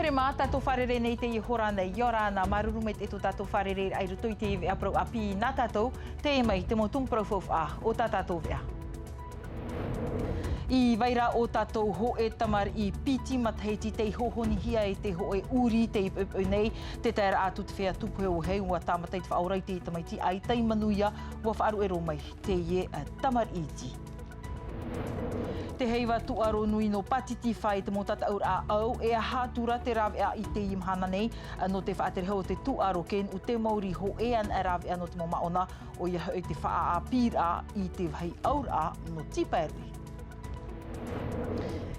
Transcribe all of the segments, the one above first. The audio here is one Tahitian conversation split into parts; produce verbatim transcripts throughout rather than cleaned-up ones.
Rima tātou fārerei nei teie hora nei, ʻia ora na, māuruuru maitaʻi tō tātou fārerei i roto i te veʻa parau ʻāpī nā tātou, teie mai te mau tumu parau faufaʻa o tā tātou veʻa. I vai ra ō tātou hōʻē tamariʻi piti matahiti tei hohonihia e te hōʻē ʻuri tei poipoi nei, te taeraʻa atu te feiā tupu hei, ʻua tāmata i te faʻaora i te tamaiti, ʻaita i manuia, ʻua faʻaruʻe roa mai teie, ā, tamariʻi iti. Te heiva tūʻaro nui nō Pātitifā i te mau tataʻuraʻa ʻau, e aha atu rā te rāveʻa i teie mahana nei, ā, nō te faʻatere hau o te tūʻaro kē nuʻu te mauri hōʻē anaʻe rāveʻa nō te mau māʻona, ʻoia hoʻi te faʻaʻāpīraʻa i te vāhi ʻauraʻa nō Tipaerui.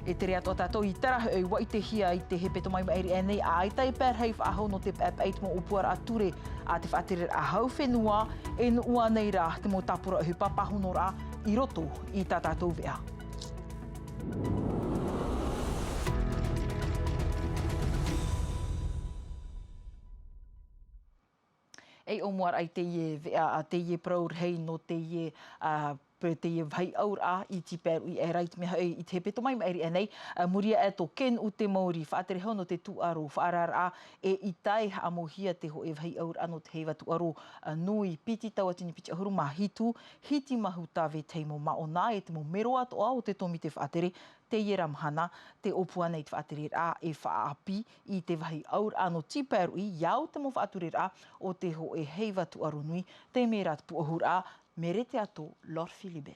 E tere atoʻa tātou i terā hoʻi, ʻua ʻitehia i te hepetoma i maʻiri aʻe nei, ʻaita e pae rahi faʻahou nō te paepae i te mau ʻōpuaraʻa ture a te faʻatereraʻa hau fenua, e nuʻu ānei rā te mau tāpura ʻohipa pāhonoraʻa i roto i tā tātou veʻa. E ʻōmuaraʻa i teie veʻa, ā, teie parau rahi nō teie, ā, pe-, teie vāhi ʻauraʻa i Tipaerui, e rā i te mea hoʻi i te hepetoma i maʻiri aʻe nei, ā, muri aʻe tō kē nuʻu te mauri, faʻatere hau nō te tūʻaro, faʻaararaʻa, e ʻita e haʻamauhia te hōʻē vāhi ʻauraʻa nō te heiva tūʻaro, ā, nui piti tauatini piti ʻahuru mā hitu, hiti mahuta vetahi mau māʻona e te mau mero atoʻa o te tōmite faʻatere, teie rā mahana, tē ʻōpua nei te faʻatereraʻa e faʻaʻāpī i te vāhi ʻauraʻa nō Tipaerui, ʻia au te mau faʻatureraʻa o te hōʻē heiva tūʻaro nui, teie mai rā te pūʻohuraʻa, Merete Ato Lord Philibert.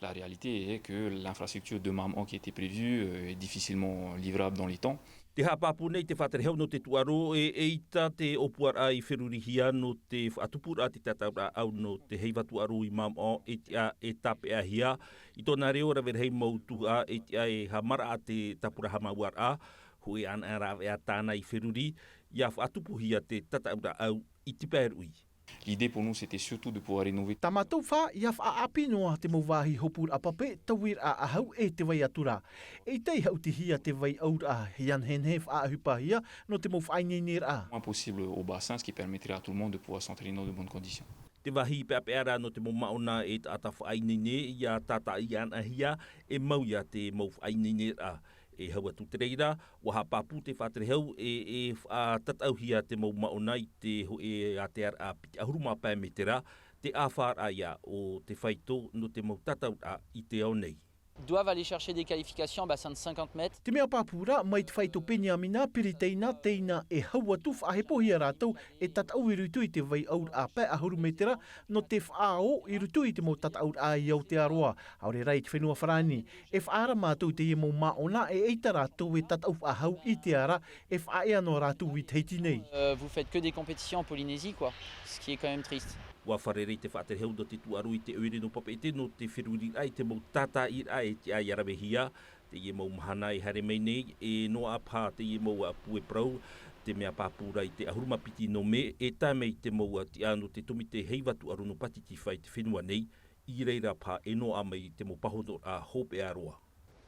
La réalité est que l'infrastructure de Mamhan qui était prévue, euh, est difficilement livrable dans les temps. Tē haʻapāpū nei te faʻatere hau nō te tūʻaro, e, eʻita te ʻōpuaraʻa i ferurihia nō te faʻatupuraʻa te tataʻuraʻa ʻau nō te heiva tūʻaro i Mamhan, e tiʻa e tāpeʻahia. I tōna reo, rave rahi mau tuhaʻa, e tiʻa e haʻamaraʻa te tāpura haʻamāuʻaraʻa, hōʻē anaʻe rāveʻa tāna i feruri, ʻia faʻatupuhia te tataʻuraʻa ʻau i Tipaerui. L'idée pour nous, c'était surtout de pouvoir rénover. Tā mātou fā, ʻia faʻaʻāpī noa te mau vāhi hopuraʻa pape, tauiraʻa ʻāhau e te vai atu ra. Eʻita e haʻutihia te vai ʻauraʻa, ʻia nehenehe faʻaʻohipahia nō te mau faʻaineineraʻa. Moins possible au bassin, ce qui permettrait à tout le monde de pouvoir s'entraîner dans de bonnes conditions. Te vāhi peʻapeʻa ra nō te mau māʻona e taʻata faʻaineine, ʻia tātaʻi anaʻe hia, e mau ia te mau faʻaineineraʻa. E hau atu te reira, ʻua haʻapāpū te faʻatere hau e, e faʻatataʻuhia te mau māʻona i te hōʻē ātearaʻa piti ʻahuru mā pae mētera, te ʻāfaraʻa ia o te faito nō te mau tataʻuraʻa i te ao nei. Doivent aller chercher des qualifications en bassin de cinquante mètres. Te mea pāpū ra, mai te faito Peniamina, Piriteina, teina e hau atu faʻahepohia rātou e tataʻu i roto i te vai ʻauraʻa pae ʻahuru mētera, nō te faʻaō i roto i te mau tataʻuraʻa i Aotearoa, ʻaore rā i te fenua farāni. E faʻaara mātou i teie mau māʻona e eʻita rātou e tataʻu faʻahou i te ara, e faʻaea noa rātou i Tahiti nei. Euh, vous faites que des compétitions en Polynésie, quoi. Ce qui est quand même triste. ʻUa fārerei te faʻatere hau nō te tūʻaro i te ʻoire nō Papeʻete nō te feruriraʻa i te mau tātaʻiraʻa e tiʻa ʻia ravehia. Teie mau mahana e haere mai nei, e noaʻa paha teie mau puʻe parau, te mea pāpū ra i te ʻahuru mā piti nō mē, e tae mai te mau tiʻa nō te tōmite heiva tūʻaro nō Pātitifā i te fenua nei, i reira paha e noaʻa mai te mau pāhonoraʻa hopeʻa roa.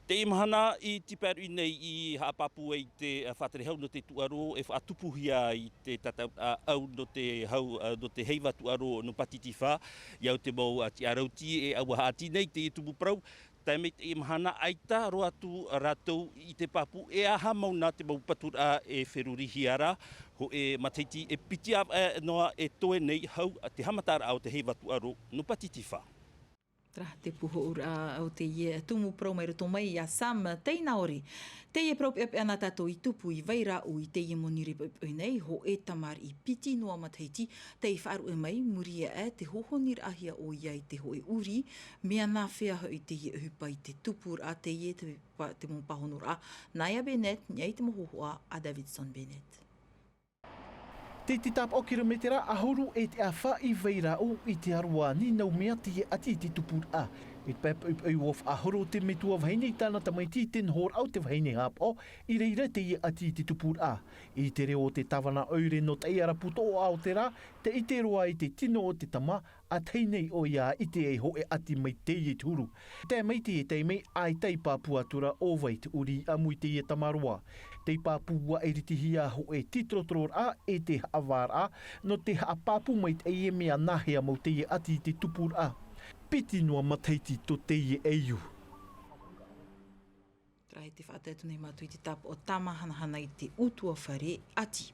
Teie mahana i Tipaerui nei i haʻapāpū ai te, ā, faʻatere hau nō te tūʻaro e faʻatupuhia i te tataʻuraʻa ʻau nō te hau, ā, nō te heiva tūʻaro nō Pātitifā, ʻia au te mau, ā, tiʻa rauti e ʻaua haʻati nei teie tumu parau, tae mai teie mahana ʻaita roa atu rātou i te pāpū e aha mau na te mau paturaʻa e ferurihia ra, hōʻē matahiti e piti ʻāvaʻe noa e toe nei hau te haʻamataraʻa o te heiva tūʻaro nō Pātitifā. Terā te pūhoʻoraʻa o teie tumu parau mai roto mai iā Sam Teinaore. Teie parau peʻapeʻa nā tātou i tupu i vai ra ʻoe i teie mau nūpepa nei, hōʻē tamariʻi piti noa matahiti tei faʻaruʻe mai, muri aʻe tē hohoniraʻahia ʻoia i te hōʻē ʻuri, mea nā fea hoʻi teie ʻohipa i te tupuraʻa, teie te pa-, te mau pāhonoraʻa, nā ia Bennett, nā ia te mau hōhoʻa a Davidson Bennett. Tei te tāpaʻo kirometera ʻahuru e te ʻāfa i vai ra ʻoe i te aroā nīnau mea teie ʻati i te tupuraʻa. I te pae poʻipoʻi ʻua faʻahoro te metua vahine i tāna tamaiti i te nohoraʻa o te vahine haʻapaʻo, i reira teie ʻati i te tupuraʻa. I te reo o te tāvana ʻoire nō Taʻiarapu Toʻoʻa o te rā, tē ʻite roa i te tino o te tama, ʻa tahi nei ʻoia i te hōʻē ʻati mai teie te huru. Tae mai teie taime, ʻaita i pāpū atu ra ʻo vai te ʻuri i ʻamu i teie tamaroa. Tei pāpū ʻua iritihia hōʻē tītorotororaʻa e te haʻavāraʻa, nō te haʻapāpū mai teie mea nāhea mau teie ʻati i te tupuraʻa. Piti noa matahiti tō teie ʻeiū. Terā E te faʻatae atu nei mātou i te tāpaʻo tāmāhanahana i te utuafare ʻati.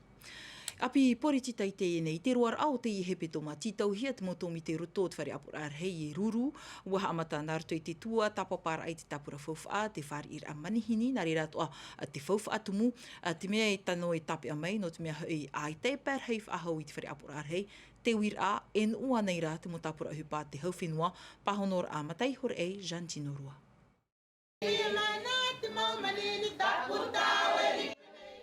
ʻApi poritita i teie nei, i te roaraʻa o teie hepetoma, tītauhia te mau tōmite i roto o te fare ʻāpoʻoraʻa rahi e ruru, ua haʻamata nā roto i te tuatāpaparaʻa i te tāpura faufaʻa, te fāriʻiraʻa manihini, nā reira atoʻa te faufaʻa tumu, te mea e tano e tāpeʻa mai, nō te mea hoʻi, ʻaita e pae rahi faʻahou i te fare ʻāpoʻoraʻa rahi, te uiraʻa, e nuʻu ānei rā te mau tāpura ʻohipa a te hau fenua, pāhonoraʻa mataʻi hoʻi, Jean Tinorua.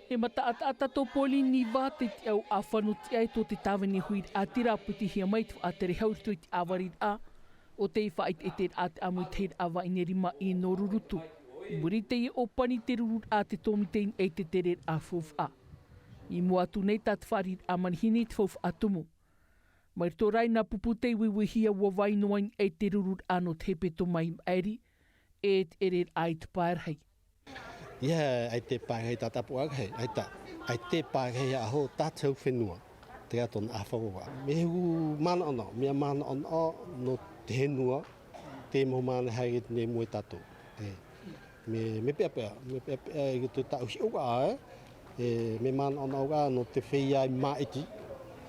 E mataʻitaʻi tātou Pauline Niva, te tiʻau ʻāfano tiʻa e tō te tāvini huiraʻatira pūtihia mai te faʻatere hau i roto i te ʻāvariraʻa o te faʻaʻeteʻeteraʻa te ʻāmuitahiraʻa vāʻine rima i Norurutu. I muri i teie ʻōpani te rururaʻa te tōmite i niʻa i te tereraʻa faufaʻa. I mua atu nei tā te fāriʻiraʻa manihini te faufaʻa tumu. Mai roto rā i nā pupu tei uiuihia ua vai noa i niʻa i te rururaʻa nō te hepetoma i maʻiri, e te ʻereraʻa i te pae rahi. Ia, ʻaita e pae rahi tā te ʻāpoʻoraʻa rahi, ʻaita, ʻaita e pae rahi faʻahou tā te hau fenua, terā tōna ʻāfaro. Mea huru manaʻonaʻo, mea manaʻonaʻo nō te fenua, te mau mānava haere nei i mua ia tātou. E, mea, mea peʻapeʻa, mea peʻapeʻa i roto i tāʻu hiʻoraʻa, e, e, mea manaʻonaʻo rā nō te feiā i māʻiti,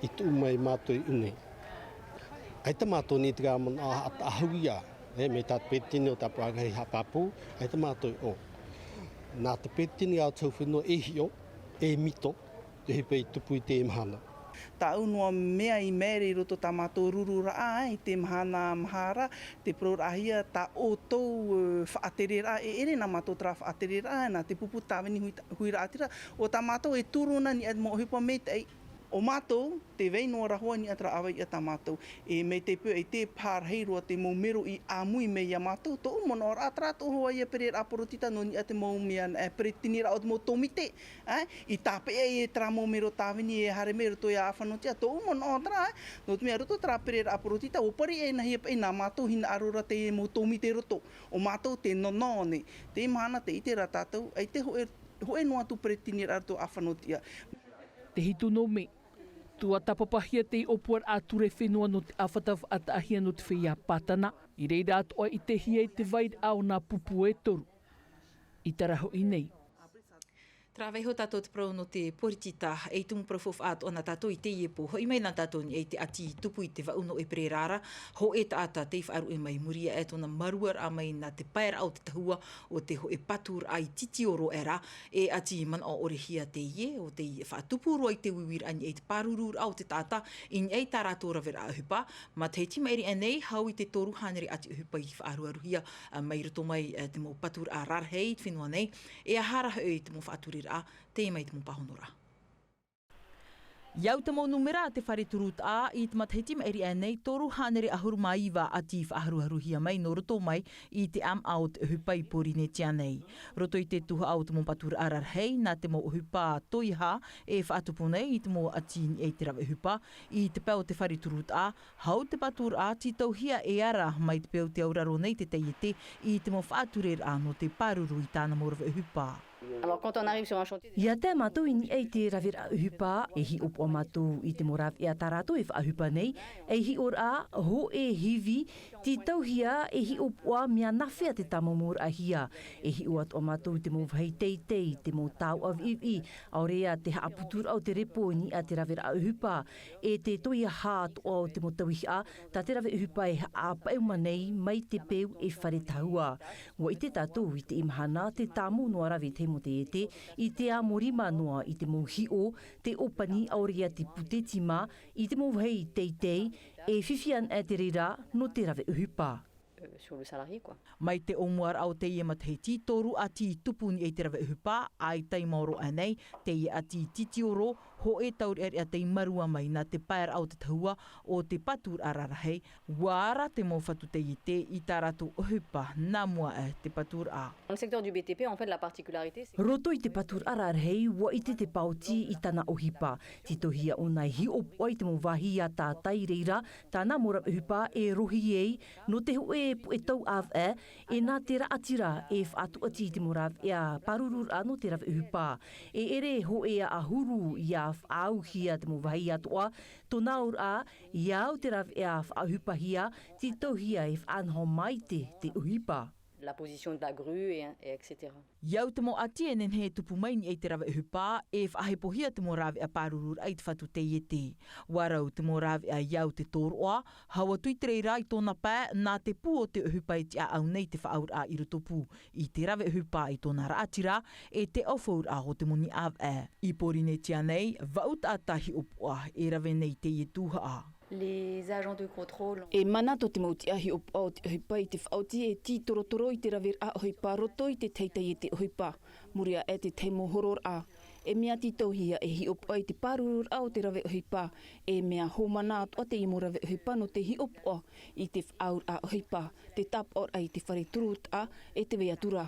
i tuʻu mai mātou i ʻō nei. ʻAita mātou i niʻa i terā manaʻo haʻa-, haʻahaʻa ia, e, mai tā te peretiteni o te ʻāpoʻoraʻa rahi haʻapāpū, ʻaita mātou i ʻō. Nā te peretiteni rā o te hau fenua e hiʻo, e mito, te ʻohipa i tupu i teie mahana. Tāʻu noa mea i maere i roto tā mātou rururaʻa, e, i te mahana maha ra, tē parauraʻahia tā ʻoutou, e, faʻatereraʻa, e ʻere nā mātou terā faʻatereraʻa, nā te pupu tāvini hui-, huiraʻatira, ʻo tā mātou e turu na i niʻa i te mau ʻohipa maitaʻi. ʻO mātou, tē vai noa ra hoʻi i niʻa i terā ʻāvaʻe tā mātou. E, mai te peu ʻaita e pārahi roa te mau mero i ʻāmui mai ia mātou, tōʻu manaʻoraʻa terā atoʻa hoʻi ia pereraʻa poritita nō niʻa i te mau mea, e, peretitiniraʻa o te mau tōmite, e, i tāpeʻa i terā mau mero tāvini e haere mai i roto ia ʻāfano tiʻa, tōʻu manaʻo terā, e, nō te mea i roto terā pereraʻa poritita, ʻua pari e nāhea paʻi nā mātou hinaʻaro ra te mau tōmite i roto, ʻo mātou tē nonoʻo nei. Teie mahana tē ʻite ra tātou, ʻaita e hōʻē, hōʻē noa atu peretitiniraʻa i roto ʻāfano tiʻa. Te hitu nō mē, tuatāpapahia te ʻōpuaraʻa ture fenua nō te ʻāfata faʻataʻahia nō te feiā Pātana, i reira atoʻa i ʻitehia i te vairaʻa o nā pupu e toru. I terā hoʻi nei. Terā vaiiho tātou te parau nō te poritita, e tumu parau faufaʻa atoʻa nā tātou i teie pō, hoʻi mai nā tātou i niʻa i te ʻati i tupu i te vaʻu nō ʻēperēra ra, hōʻē taʻata tei faʻaruʻe mai i muri iho i tōna māruaraʻa mai nā te paeraʻa o te tahua o te hōʻē paturaʻa i Titioro aʻe ra, e ʻati manaʻo ʻore hia teie, ʻo tei faʻatupu roa i te uiuiraʻa i niʻa i te pārururaʻa o te taʻata, i niʻa i tā rātou raveraʻa ʻohipa, matahiti maʻiri aʻe nei, hau i te toru hānere ʻati ʻohipa i faʻaruaruhia, ā, mai roto mai, ā, te mau paturaʻa rarahi i te fenua nei, e aha ra hoʻi te mau faʻatureraʻa, teie mai te mau pāhonoraʻa. I au te mau nūmera a te fare turutaʻa, i te matahiti maʻiri aʻe nei, toru hānere ʻahuru mā iva ʻati i faʻaharuharuhia mai nō roto mai i te ʻāmaʻa o te ʻohipa i Pōrīnetia nei. Roto i te tuhaʻa o te mau paturaʻa rarahi, nā te mau ʻohipa toiaha e faʻatupu nei i te mau ʻati i niʻa i te rave ʻohipa, i te pae o te fare turutaʻa, hau te paturaʻa tītauhia e ara mai te peu tē auraro nei te taiete i te mau faʻatureraʻa nō te pāruru i tāna mau rave ʻohipa. Alors, quand on arrive sur un chantier de... ʻIa tae mātou i niʻa i te raveraʻa ʻohipa, e hiʻopoʻa mātou i te mau rāveʻa tā rātou e faʻaʻohipa nei, ei hiʻoraʻa, hōʻē hivi, tītauhia e hiʻopoʻa mea nāfea te tāmau mau raʻahia. E hiʻo atoʻa mātou i te mau vāhi teitei, te mau taoʻa viʻiviʻi, ʻaore ia te haʻaputuraʻa o te repo i niʻa i te raveraʻa ʻohipa, e te toiaha atoʻa o te mau tauihaʻa, tā te rave ʻohipa e haʻapaʻuma nei mai te peu e fare tahua. ʻUa ʻite tātou i teie mahana te tāmau noa rave te mau taiete, i te amo rima noa i te mau hiʻo, te ʻōpani ʻaore ia te pūtē tīmā, i te mau vāhi teitei, e fifi ana te reira nō te rave ʻohipa. Euh, sur le salarié, quoi. Mai te ʻōmuaraʻa o teie matahiti, toru ʻati i tupu i niʻa i te rave ʻohipa, ʻaita i maoro aʻe nei, teie ʻati i Titioro, hōʻē taureʻareʻa tei mārua mai nā te paeraʻa o te tahua o te paturaʻa rarahi, ʻua ara te mau fatu taiete i tā rātou ʻohipa nā mua aʻe te paturaʻa. Dans le secteur du B T P, en fait, la particularité, c'est que... Roto i te paturaʻa rarahi, ʻua ʻite te paoti i tāna ʻohipa. Tītauhia ʻōna e hiʻopoʻa i te mau vāhi ʻātaʻata i reira, tāna mau rave ʻohipa e rohi ai, nō te hōʻē puʻe tauʻaveʻa, e nā te raʻatira e faʻatuati i te mau rāveʻa pārururaʻa nō te rave ʻohipa. E ʻere hōʻē ā ʻahuru ʻia faʻaauhia te mau vāhi atoʻa, tōna auraʻa, ʻia au te rāveʻa faʻaʻohipahia, tītauhia e faʻanaho maitaʻi te ʻohipa. La position de la grue, et, et cetera. I au te mau ʻati e nehenehe e tupu mai i niʻa i te rave ʻohipa, e faʻahepohia te mau rāveʻa pārururaʻa i te fatu taiete. ʻUa rau te mau rāveʻa i au te tōroʻa, hau atu i te reira i tōna pae, nā te pū o te ʻohipa e tiʻaʻau nei te faʻaauraʻa i roto pū i te rave ʻohipa i tōna raʻatira, e te ʻaufauraʻa o te moni ʻāvaʻe. I Pōrīnetia nei, vaʻu taʻata hiʻopoʻa e rave nei teie tuhaʻa. Les agents de contrôle. E mana tō te mau tiʻa hiʻopoʻa o te ʻohipa i te faʻaoti e tītorotoro i te raveraʻa ʻohipa roto i te taiete ʻohipa. Muri aʻe te tahi mau hororaʻa. E mea tītauhia e hiʻopoʻa i te pārururaʻa o te rave ʻohipa. E mea hōmana atoʻa teie mau rave ʻohipa nō te hiʻopoʻa i te faʻaauraʻa ʻohipa, te tāpaʻoraʻa i te fare turutaʻa, e te vai atu ra.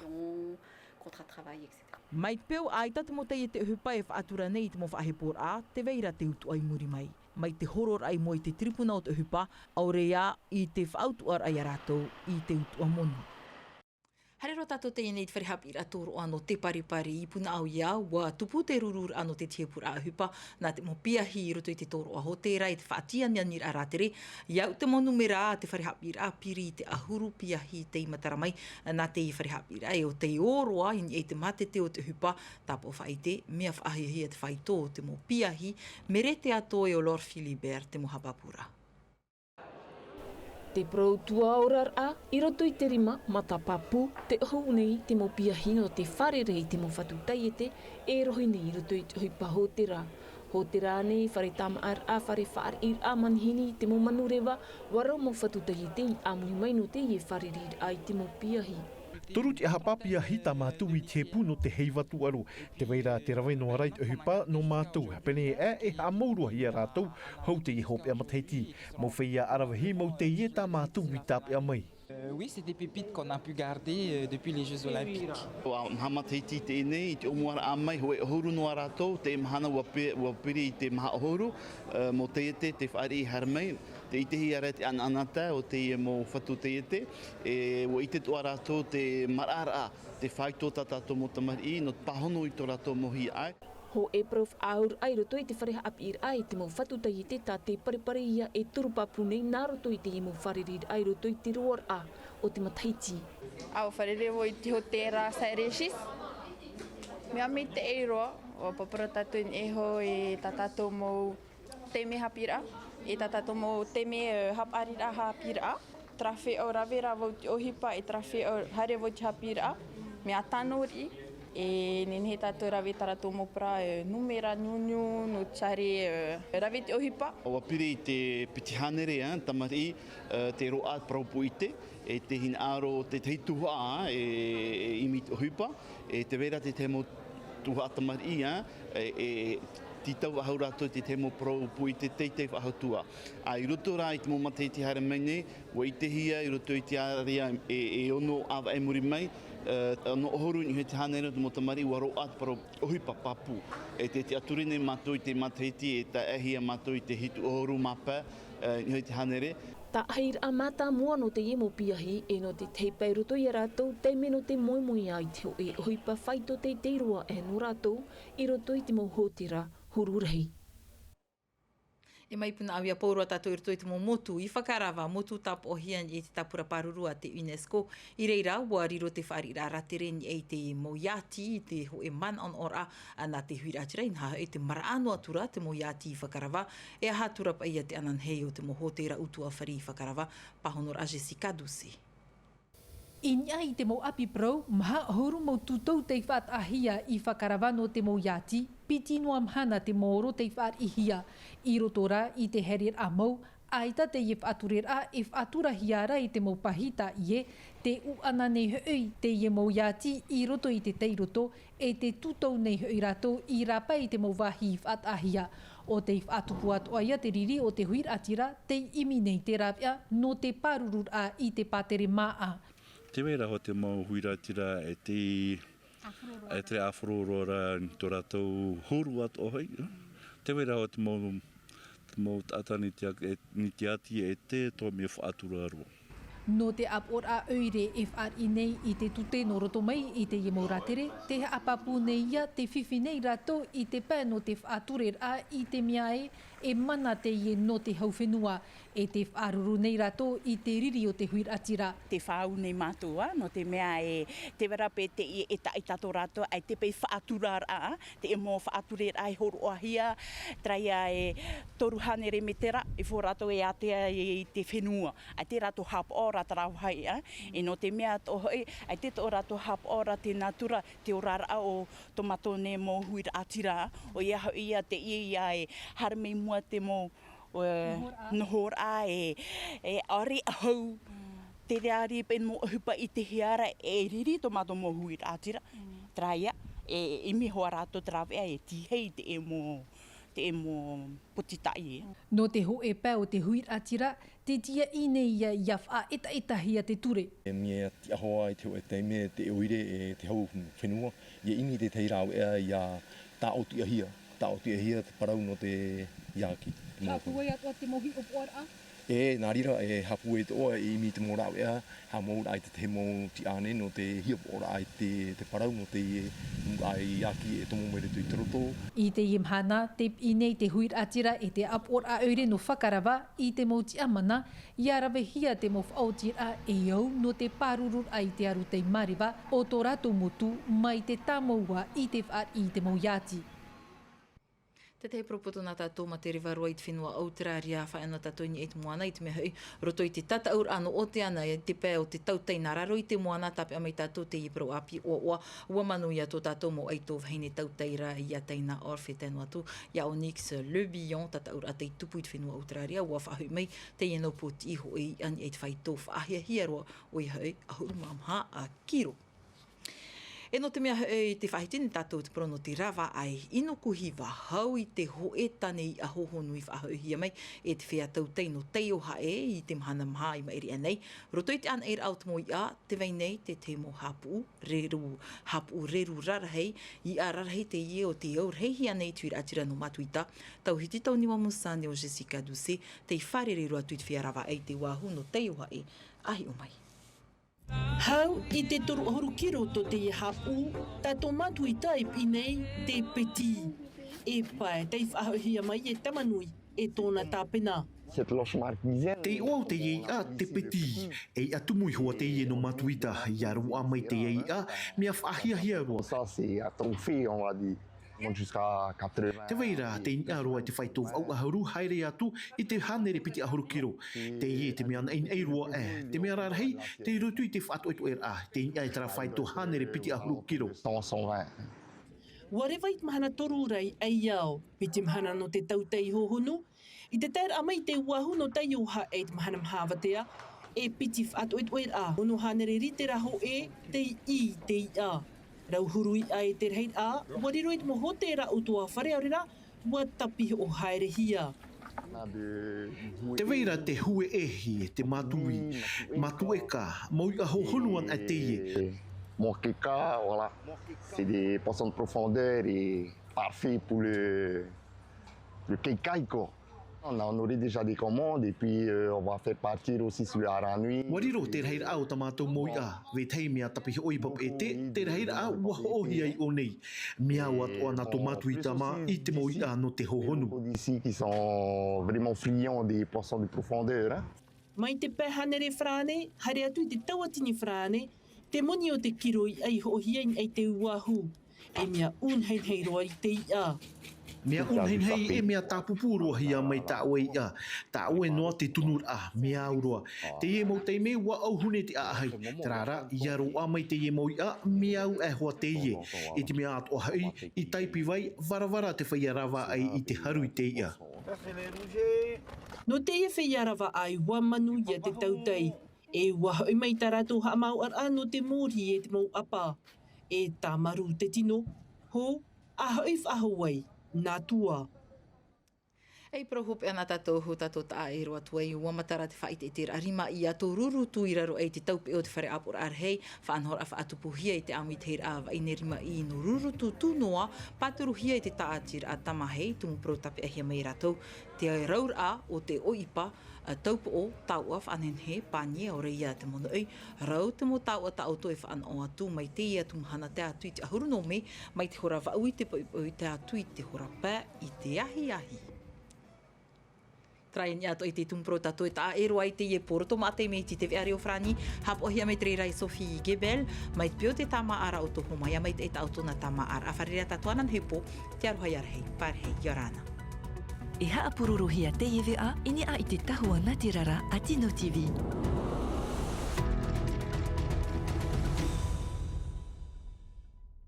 Contrat de travail, et cetera. Mai te peu, ʻaita te mau taiete ʻohipa e faʻatura nei i te mau faʻaheporaʻa, tē vai ra te utuʻa i muri mai. Mai te hororaʻa i mua i te tiripuna o te ʻohipa, ʻaore ia i te faʻautuʻaraʻa ia rātou i te utuʻa moni. Haere roa tātou teie nei i te fare haʻapiʻiraʻa tōroʻa nō te paripari i Punaʻauia, ʻua tupu te rururaʻa nō te tihepuraʻa ʻohipa, nā te mau piahi i roto i te tōroʻa hōtēra i te faʻatianianiraʻa rātere. I au te mau numera a te fare haʻapiʻiraʻa, piri i te ʻahuru piahi tei matara mai nā teie fare haʻapiʻiraʻa, e ʻo tei ō roa i niʻa i te mātete o te ʻohipa, tāpaʻo faʻaʻite, mea faʻahiahia te faito o te mau piahi. Merete atoʻa e ʻo Laure Philibert te mau haʻapāpūraʻa. Te parau tuaoraraʻa i roto i te rima matapapū, te ʻohu nei te mau piahi nō te fārerei i te mau fatu taiete e rohi nei i roto i te ʻohipa hōtēra. Hōtēra nei, fare tāmāʻaraʻa, fare fāriʻiraʻa manihini, te mau manureva, ʻua rau mau fatu taiete i ʻāmui mai nō teie fārereiraʻa i te mau piahi. Toru tiʻahapa piahi tā mātou i te hepū nō te heiva tūʻaro. Tē vai ra te rave noa ra i te ʻohipa nō mātou, pēnei aʻe e haʻamauruahia rātou, hou teie hopeʻa matahiti. Mau feiā ʻaravihi, mau teie tā mātou i tāpeʻa mai. Euh, oui, c'est des pépites qu'on a pu garder, euh, depuis les Jeux Olympiques. ʻUa maha matahiti teie nei, i te ʻōmuaraʻa mai, hōʻē ʻahuru noa rātou, teie mahana ʻua pe-, ʻua piri i te maha ʻahuru, euh, mau taiete tē fāriʻi haere mai, tē ʻitehia ra te ʻanaʻanatae o teie mau fatu taiete, e ʻua ʻite atoʻa rātou te maraʻaraʻa, te faito tā tātou mau tamariʻi, nō te pāhono i tō rātou mau hiaʻai. Hōʻē parau faʻaauraʻa i roto i te fare haʻapiʻiraʻa i te mau fatu taiete tā te parepare ia e toru pāpū nei nā roto i teie mau fārereiraʻa i roto i te roaraʻa o te matahiti. ʻUa fārerei vau i te hōtēra Saint-Régis. Mea maitaʻi roa, ʻua pāpū ra tātou i niʻa iho i tā tātou mau taime haʻapiʻiraʻa, i tā tātou mau taime, eh, haʻapaʻariraʻa haʻapiʻiraʻa. Tē rave ra vau i te ʻohipa, e tē rave ra haere vau i te haʻapiʻiraʻa, mea tano riʻi, e nehenehe tātou e rave i tā rātou mau parau, eh, numera niuniu, nō te haere, eh, rave i te ʻohipa. ʻUa piri i te piti hānere, eh, tamariʻi, eh, te roaʻa parau pūʻite, e te hinaʻaro o te tahi tuhaʻa, e, e ʻimi i te ʻohipa, e tē vai ra te tahi mau tuhaʻa tamariʻi, e, e tītau faʻahou rātou i te tahi mau parau pūʻite teitei faʻahou atu. ʻA, i roto rā i te mau matahiti haere mai nei, ʻua ʻitehia i roto i te ārea e, e ono ʻāvaʻe i muri mai, e, ono ʻahuru i niʻa i te hānere o te mau tamariʻi ʻua roaʻa te parau ʻohipa pāpū. E tē tiʻaturi nei mātou i te matahiti e taeaʻehia mātou i te hitu ʻahuru mā pae, e, i niʻa i te hānere. Taʻahiraʻa mātāmua nō teie mau piahi, e nō te tahi pae i roto ia rātou, taime nō te moemoeā i te hōʻē ʻohipa faito teitei roa e nō rātou i roto i te mau hōtēra huru rahi. E mai Punaʻauia, pauroa tātou i roto i te mau motu i fakarava, motu tāpoʻohia i te tāpura pāruru a te UNESCO. I reira, ʻua riro te fāriʻiraʻa rātere i niʻa i te mau iāti, i te hōʻē manaʻonaʻoraʻa, nā te huiraʻatira, inaha hoʻi te maraʻa noa atu ra te mau iāti i fakarava, e aha atu ra paʻi ia te ananahi o te mau hōtēra ʻutuāfare i fakarava, pāhonoraʻa Jessica Doucet. I niʻa i te mau ʻapi parau, maha ʻahuru mau tūtau tei faʻataʻahia i fakarava nō te mau iāti, piti noa mahana te maoro tei fāriʻihia. I roto rā i te haereraʻa mau, ʻaita teie faʻatureraʻa e faʻaturahia ra i te mau pahī tāʻie, tē ʻuʻana nei hoʻi teie mau iāti i roto i te tairoto, e tē tūtau nei hoʻi rātou i rāpae i te mau vāhi i faʻataʻahia. ʻO tei faʻatupu atoʻa ia te riri o te huiraʻatira, tei ʻimi nei te rāveʻa nō te pārururaʻa i te pātere māʻa. Tē vai ra hoʻi te mau huiraʻatira e tei, e tei ʻāfaro roa ra i tō rātou huru atoʻa hoʻi. Tē vai ra hoʻi te mau, te mau taʻata nīti a-, e, nīti ʻati e tē toʻa mea faʻatura roa. Nō te ʻāpoʻoraʻa ʻoire e fāriʻi nei i te tute nō roto mai i teie mau rātere, tē haʻapāpū nei ia tē fifi nei rātou i te pae nō te faʻatureraʻa i te mea ē, E mana teie nō te hau fenua, e te faʻaruru nei rātou i te riri o te huiraʻatira. Te fāʻau nei mātou, ā, nō te mea e, te vera pē teie e taʻi tātou rātou, ʻaita paʻi faʻaturaraʻa, te mau faʻatureraʻa e hōroʻahia, terā ia e toru hānere mētera, e fō rātou e ātea i te fenua, ʻaita rātou haʻapaʻo ra terā vāhi, ā, e nō te mea atoʻa hoʻi, ʻaita tō rātou haʻapaʻo ra te natura, te oraraʻa o tō mātou nei mau huiraʻatira, ʻoia hoʻi ia teie ia e haere mai mua te mau, e, nohoraʻa. Nohoraʻa e, e ʻaore ʻahau. Mm. Te reira paʻi mau ʻohipa i te hiara e riri tō mātou mau huiraʻatira. Mm. Terā ia, e, e ʻimi hoʻi rātou terā veʻa e tīaʻi i te mau, te mau pōtitaʻi. Nō te hōʻē pae o te huiraʻatira, te tīaʻi nei ia, ia faʻaetaetahia te ture. E mea tiʻa hoʻi i te hōʻē taime te ʻoire e te hau fenua, ia ʻimi i te tahi rāveʻa ia tāʻotiʻahia, tāʻotiʻahia te parau nō te iāki. Haʻapūai atoʻa te mau hiʻopoʻaraʻa? E, nā reira, e haʻapūai atoʻa, e ʻimi i te mau rāveʻa, haʻamouraʻa i te tahi mau tiʻa nei nō te hiʻopoʻaraʻa i te, te parau nō te, e, mau iāki e tomo mai roto i te roto. I teie mahana, tē piʻi nei te huiraʻatira e te ʻāpoʻoraʻa ʻoire nō Fakarava i te mau tiʻamana, ia ravehia te mau faʻaotiraʻa e au nō te pārururaʻa i te aru tei Mareva o tō rātou motu mai te tāmau ā i te fāriʻi i te mau iāti. Tētahi poropoto nā tātou mā te reva roa i te fenua Auteraria, fāʻi ana tātou i niʻa i te moana, i te mea hoʻi, roto i te tataʻuraʻa nō Oteana, i te pae o te tautai nā raro i te moana, tāpeʻa mai tātou teie parau ʻāpī ʻoaʻoa, ua manuia tō tātou mau ʻaito vahine tautai ra, iā Taina Orff, tae noa atu iā Onyx Le Billon, tataʻuraʻa tei tupu i te fenua Auteraria, ua faʻahoʻi mai teie nō pōtiʻi hoʻi i ani i te fāito faʻahiahia roa, ʻoia hoʻi, ʻahuru mā maha kiro. E nō te mea hoʻi, tē faʻahiti nei tātou te parau nō te rava ʻai, i Nukuhiva, hau i te hōʻē tane iʻa hōhonu i faʻahoʻihia mai e te feiā tautai nō Taiohaʻe i te mahana maha i maʻiri aʻe nei. Roto i te ʻānaʻiraʻa o te mau iʻa, tē vai nei te tahi mau haʻapuʻu reru, haʻapuʻu reru rarahi, iʻa rarahi teie o tei au rahihia nei te huiraʻatira nō Matuita, Tauhiti Tauniwa Musani ʻo Jessica Doucet, tei fārerei roa atu i te feiā rava ʻai i te uāhu nō Taiohaʻe, ʻa hiʻo mai. Hau i te toru ʻahuru kiro tō teie haʻapuʻu, tā tō Matuita e piʻi nei te petit. E pae tei faʻahoʻihia mai e Tamanui e tōna tāpena. Cette roche marquisienne. Te iʻoa o teie iʻa te petit. E iʻa tumu iho ā teie nō Matuita, ʻia roaʻa mai teie iʻa, mea faʻahiahia roa. Ça, c'est un trophée, on va dire. Monte jusqu'à quatre-vingts. Tē vai ra, tei niʻa roa i te fāito vaʻu ʻahuru, haere atu i te hānere piti ʻahuru kiro. Teie te mea naʻinaʻi roa, e, te mea rarahi, tei roto i te faʻatoʻetoʻeraʻa, tei niʻa i terā fāito hānere piti ʻahuru kiro. Cent, cent vingt. Ua reva i te mahana toru ra i ʻaiao, piti mahana nō te tautai hōhonu, i te taeraʻa mai i te uāhu nō Taiohaʻe i te mahana maha avatea, e piti faʻatoʻetoʻeraʻa, ono hānere ritera hōʻē, tei ʻī i te iʻa. Rau huru iʻa e te rahiraʻa, ua riro i te mau hōtēra ʻutuāfare, ʻaore rā, ua tāpihoʻo haerehia. Tē vai ra te hue ʻehi, te mātui, matueka, mau iʻa hōhonu anaʻe teie. Moqueca, voilà. C'est des poissons de profondeur et parfait pour le, le keikai, quoi. On a honoré déjà des commandes et puis, euh, on va faire partir aussi sur le Aranui. Ua riro te rahiraʻa o tā mātou mau iʻa, vetahi mea tāpihoʻo i Papeʻete, te rahiraʻa ua hoʻohia i ʻō nei. Mea au atoʻa nā tō Matuita mā i te mau iʻa nō te hōhonu. D'ici qui sont vraiment friands des poissons de profondeur, hein. Mai te pae hānere farāne, haere atu i te tauatini farāne, te moni o te kiro iʻa i hoʻohia i niʻa i te uāhu. E mea ʻūnahinahī roa i te iʻa. Mea ʻūnahinahī, e mea tāpūpū roa hia mai tā ʻoe iʻa. Tā ʻoe noa te tunuraʻa, mea au roa. Teie mau taime ua ʻauhune te ʻaʻahi. Terā rā, ʻia roaʻa mai teie mau iʻa, mea au aʻe hoʻi teie. I te mea atoʻa hoʻi, i Taipivae, varavara te feiā rava ʻai i te haru i te iʻa. Nō teie feiā rava ʻai ua manuia te tautai. E ua hoʻi mai tā rātou haʻamāuʻaraʻa nō te mōrī e te mau ʻapa. E tāmarū te tino, hou, ʻa hoʻi faʻahou ai, nā tua. E parau hopeʻa nā tātou, hou tātou taʻa ʻē roa atu ai, ua matara te faʻaʻiteʻiteraʻa rimaʻī a tō Rurutu i raro aʻe i te taupeʻe o te fare ʻāpoʻoraʻa rahi, faʻanahoraʻa faʻatupuhia i te ʻāmuitahiraʻa Vaʻine Rimaʻī nō Rurutu tū noa, pāturuhia i te tāʻatiraʻa Tamahei, tumu parau tāpeʻahia mai e rātou, te rauraʻa o te ʻohipa, ā, taupoʻo, tauʻa, faʻanehenehe, pānie, ʻaore ia te monoʻi, rau te mau tauʻa tā ʻoutou e faʻanaho atu, mai teie atu mahana tae atu i te ʻahuru nō Mē, mai te hora vaʻu i te poʻipoʻi tae atu i te hora pae i te ahiahi. Taraia atoʻa i te tumu parau tātou e taʻa ʻē roa i teie pō roto maʻa te mea i te tv ʻāreʻa o farani. Haʻapaʻohia mai te reira e sophie gebel. Mai te peu o te tāmāʻaraʻa o tō homa ia mai te ʻaita o tōna tāmāʻaraʻa fare rā tātou ana nei pō. Te aroha ia rahi parahi ia rāna. E haʻapurorohia teie veʻa i niʻa i te tahua nā te rara a tino tv.